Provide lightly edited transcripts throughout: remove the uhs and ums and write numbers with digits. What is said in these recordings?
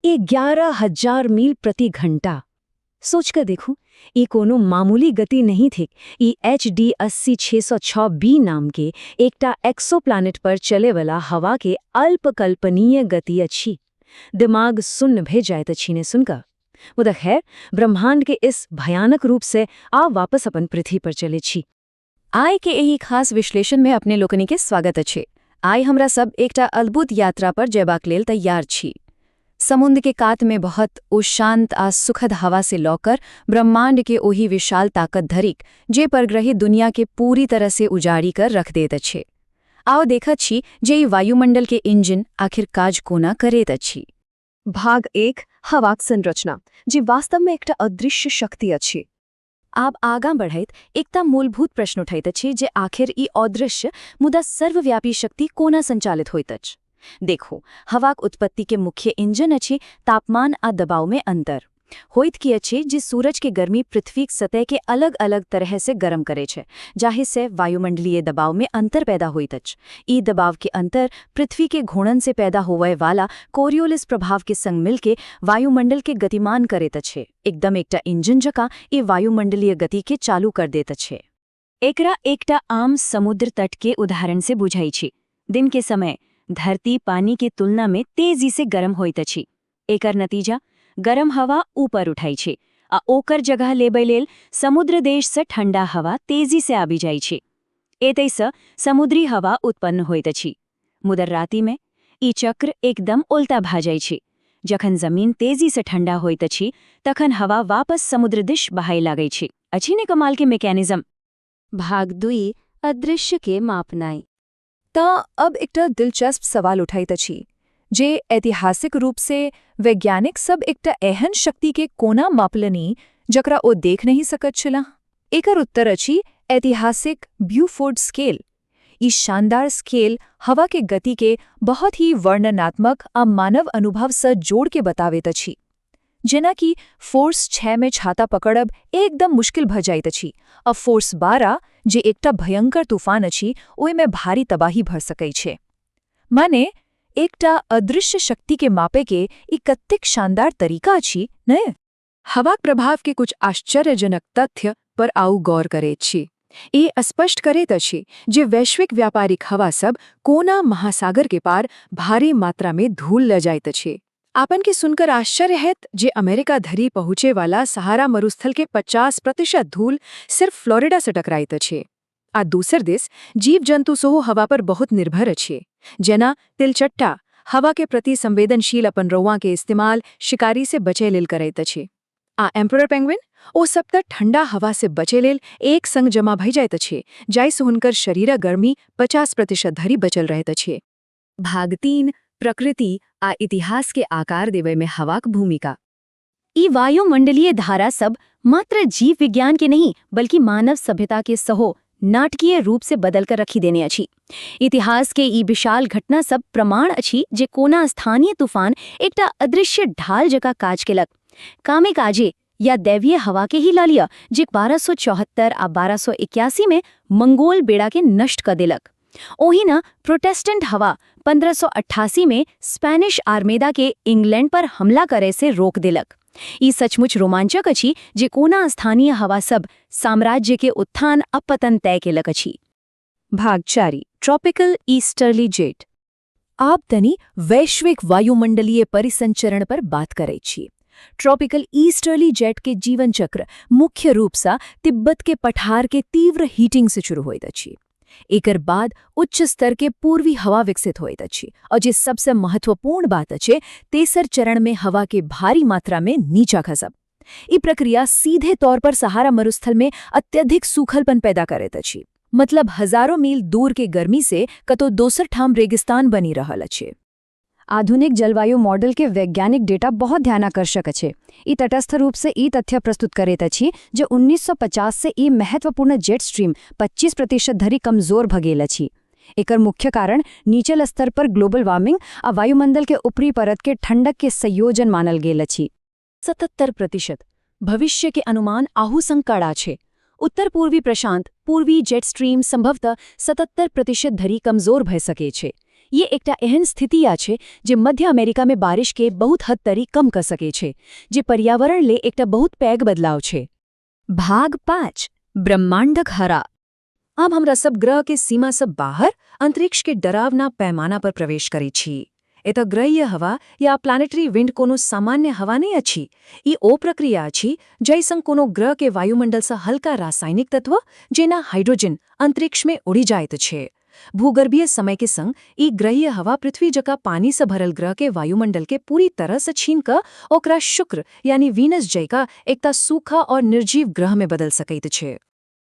11,000 mill प्रति घंटा। सोच कर देखू, ई कोनो मामूली गति नहीं थिक। ई HD 80606 b नाम के एकटा एक्सोप्लैनेट पर चले वाला हवा के अल्पकल्पनीय गति अछि। दिमाग सुन्न भे जाइत अछि ने सुनकर? मुदा खैर, ब्रह्मांड के इस भयानक रूप से आ वापस अपन पृथ्वी पर चले छी। आइ के एहि खास विश्लेषण में अपने लोकनि के स्वागत अछि। आइ हमरा सब एकटा अद्भुत यात्रा पर जयबाक लेल तैयार छी। समुद्र के कात में बहुत ओ शांत आ सुखद हवा से लौकर ब्रह्मांड के ओहि विशाल ताकत धरिक जे परग्रही दुनिया के पूरी तरह से उजाड़ी कर रख देत अछि। आओ देखत छी जे ई वायुमंडल के इंजन आखिर काज कोना करैत अछि। भाग 1, हवाक संरचना, जे वास्तवमे एकटा अदृश्य शक्ति अछि। आब आगाँ बढ़ैत एकटा मूलभूत प्रश्न उठैत अछि जे आखिर ई अदृश्य मुदा सर्वव्यापी शक्ति कोना संचालित होइत अछि। देखू, हवाक उत्पत्ति के मुख्य इंजन अछि तापमान आ दबाव में अंतर। होइत की अछि जे सूरज के गर्मी पृथ्वीक सतह के अलग अलग तरह से गर्म करे छै, जाहि से वायुमंडलीय दबाव में अंतर पैदा होइत अछि। ई दबाव के अंतर पृथ्वी के घूर्णन से पैदा होवय वाला कोरियोलिस प्रभाव के संग मिलके वायुमंडल के गतिमान करैत अछि। एकदम एकटा इंजन जकाँ ई वायुमंडलीय गति के चालू कर दैत अछि। एकरा एकटा आम समुद्र तट के उदाहरण से बुझाई छी। दिन के समय धरती पानी के तुलना में तेजी से गर्म होइत अछि। एकर नतीजा, गरम हवा ऊपर उठाई छै आ ओकर जगह लेबै लेल समुद्र देश से ठंडा हवा तेजी से आबि जाइ छै। एतैसँ समुद्री हवा उत्पन्न होइत अछि। मुदा राति में ई चक्र एकदम उल्टा भऽ जाइ छै। जखन जमीन तेजी से ठंडा होइत अछि, तखन हवा वापस समुद्र दिश बहाय लागै छै। अछि ने कमाल के मैकेनिज्म? भाग 2, अदृश्य के मापनाई। तऽ अब एकटा दिलचस्प सवाल उठैत अछि जे ऐतिहासिक रूप से वैज्ञानिक सब एकटा एहन शक्ति के कोना मापलनि जकरा ओ देख नहीं सकत छलाह। एकर उत्तर अछि ऐतिहासिक ब्यूफोर्ड स्केल। ई शानदार स्केल हवा के गति के बहुत ही वर्णनात्मक आ मानव अनुभव सँ जोड़ के बताबैत अछि। जेना कि फोर्स 6 में छाता पकड़ब एकदम मुश्किल भऽ जाइत अछि आ फोर्स 12, जे एकटा भयंकर तूफान अछि, ओहिमे भारी तबाही भऽ सकै छै। माने एकटा अदृश्य शक्ति के मापे के ई कतेक शानदार तरीका अछि, ने? हवाक प्रभाव के कुछ आश्चर्यजनक तथ्य पर आउ गौर करैत छी। ई स्पष्ट करैत अछि जे वैश्विक व्यापारिक हवा सब कोना महासागर के पार भारी मात्रा में धूल ल जाइत अछि। आपन के सुनकर आश्चर्य हैत जे अमेरिका धरि पहुँचे वाला सहारा मरुस्थल के 50% धूल सिर्फ फ्लोरिडा से टकराइत अछि। आ दोसर दिस जीव जंतु सेहो हवा पर बहुत निर्भर अछि। जेना तिलचट्टा हवा के प्रति संवेदनशील अपन रौआ के इस्तेमाल शिकारी से बचे लेल करैत अछि आ एम्परर पेंगुइन, ओ सब तऽ ठंडा हवा से बचे लेल एक संग जमा भइ जाइत अछि, जाहिसँ हुनकर शरीरक गर्मी 50% धरि बचल रहैत अछि। भाग 3, प्रकृति आ इतिहास के आकार देवे में हवाक भूमिका। ई वायुमंडलीय धारा सब मात्र जीव विज्ञान के नहीं, बल्कि मानव सभ्यता के सहो नाटकीय रूप से बदलकर रखी देने अछि। इतिहास के ई विशाल घटना सब प्रमाण अछि जे कोना स्थानीय तूफान एकटा अदृश्य ढाल जकाँ काज केलक। कामिकाजे या दैवीय हवा के ही ल लिअ, जे 1274 आ 1281 में मंगोल बेड़ा के नष्ट क देलक। ओहिना प्रोटेस्टेंट हवा 1588 में स्पेनिश आर्मेदा के इंग्लैंड पर हमला करे से रोक देलक। ई सचमुच रोमांचक अछि जे कोना स्थानीय हवा सब साम्राज्य के उत्थान आ पतन तय केलक अछि। भाग 4, ट्रॉपिकल ईस्टर्ली जेट। आब तनी वैश्विक वायुमंडलीय परिसंचरण पर बात करै छी। ट्रॉपिकल ईस्टर्ली जेट के जीवन चक्र मुख्य रूपसँ तिब्बत के पठार के तीव्र हीटिंग से शुरू होइत अछि। एकर बाद उच्च स्तर के पूर्वी हवा विकसित होइत अछि और जे सबसे महत्वपूर्ण बात अछि, तेसर चरण में हवा के भारी मात्रा में नीचा खसब। ई प्रक्रिया सीधे तौर पर सहारा मरुस्थल में अत्यधिक सूखलपन पैदा करैत अछि। मतलब हजारों मील दूर के गर्मी से कतौ दोसर ठाम रेगिस्तान बनि रहल अछि। आधुनिक जलवायु मॉडल के वैज्ञानिक डेटा बहुत ध्यानाकर्षक अछि। ई तटस्थ रूप से ई तथ्य प्रस्तुत करैत अछि जे 1950 से ई महत्वपूर्ण जेट स्ट्रीम 25% धरि कमजोर भ गेल अछि। एकर मुख्य कारण नीचल स्तर पर ग्लोबल वार्मिंग आ वायुमंडल के ऊपरी परत के ठंडक के संयोजन मानल गेल अछि। 77%। भविष्य के अनुमान आहू संग कड़ा छै। उत्तर पूर्वी प्रशांत पूर्वी जेट स्ट्रीम संभवतः 77% धरि कमजोर भए सकै छै। ये एकटा एहन स्थिति अछि जे मध्य अमेरिका में बारिश के बहुत हद तरी कम क सकै छै, जे पर्यावरण ले एकटा बहुत पैघ बदलाव छै। भाग 5, ब्रह्मांडक हरा। आब हमरा सब ग्रह के सीमा से बाहर अंतरिक्ष के डरावना पैमाना पर प्रवेश करै छी। एतऽ ग्रहीय हवा या प्लानिटरी विंड कोनो सामान्य हवा नहि अछि। ई ओ प्रक्रिया अछि जाहि संग कोनो ग्रह के वायुमंडल से हल्का रासायनिक तत्व, जेना हाइड्रोजन, अंतरिक्ष में उड़ि जाइत छै। भूगर्भीय समय के संग ई ग्रहीय हवा पृथ्वी जकाँ पानी से भरल ग्रह के वायुमंडल के पूरी तरह से छीन कऽ ओकरा शुक्र यानी वीनस जैका एकटा सूखा और निर्जीव ग्रह में बदल सकैत छै।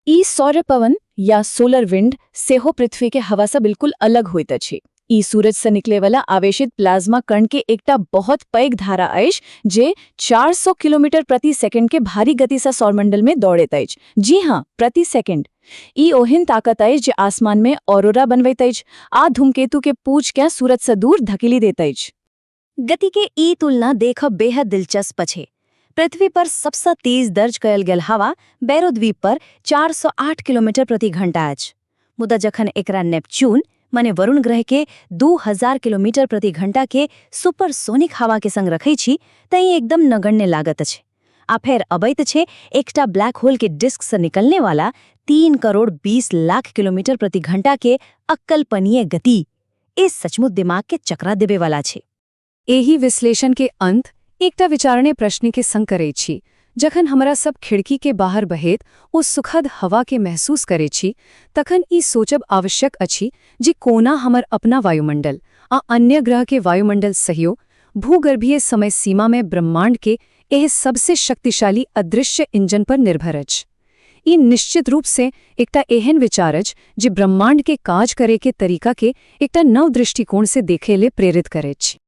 ई सौर पवन या सोलर विंड सेहो पृथ्वी के हवा से बिल्कुल अलग होइत अछि। ई सूरज से निकले वाला आवेशित प्लाज्मा कण के एकटा बहुत पैघ धारा अछि, जे 400 किलोमीटर प्रति सेकंड के भारी गति से सौरमंडल में दौड़ैत अछि। जी हाँ, प्रति सेकंड। ई ओहन ताकत अछि जे आसमान में ऑरोरा बनबैत अछि आ धूमकेतु के पूछ के सूरज से दूर धकेली देत अछि। गति के ई तुलना देखब बेहद दिलचस्प अछि। पृथ्वी पर सबसँ तेज दर्ज कयल गेल हवा बैरो द्वीप पर 408 किलोमीटर प्रति घंटा अछि। मुदा जखन एकरा नेपच्यून माने वरुण ग्रह के 2000 किलोमीटर प्रति घंटा के सुपरसोनिक हवा के संग रखै छी, तऽ ई एकदम नगण्य लागत अछि। आ फेर अबैत छै एकटा ब्लैक होल के डिस्क से निकलने वाला 3 करोड़ 20 लाख किलोमीटर प्रति घंटा के अकल्पनीय गति। ई सचमुच दिमाग के चकरा देबे वाला छै। एहि विश्लेषण के अंत एकटा विचारणीय प्रश्न के संग करै छी। जखन हमरा सब खिड़की के बाहर बहैत ओ सुखद हवा के महसूस करै छी, तखन ई सोचब आवश्यक अछि जे कोना हमर अपना वायुमंडल आ अन्य ग्रह के वायुमंडल सहयोग भूगर्भीय समय सीमा में ब्रह्मांड के एहि सबसे शक्तिशाली अदृश्य इंजन पर निर्भर अछि। ई निश्चित रूप से एकटा एहन विचार अछि जे ब्रह्मांड के काज करे के तरीका के एकटा नव दृष्टिकोण से देखे ले प्रेरित करैत अछि।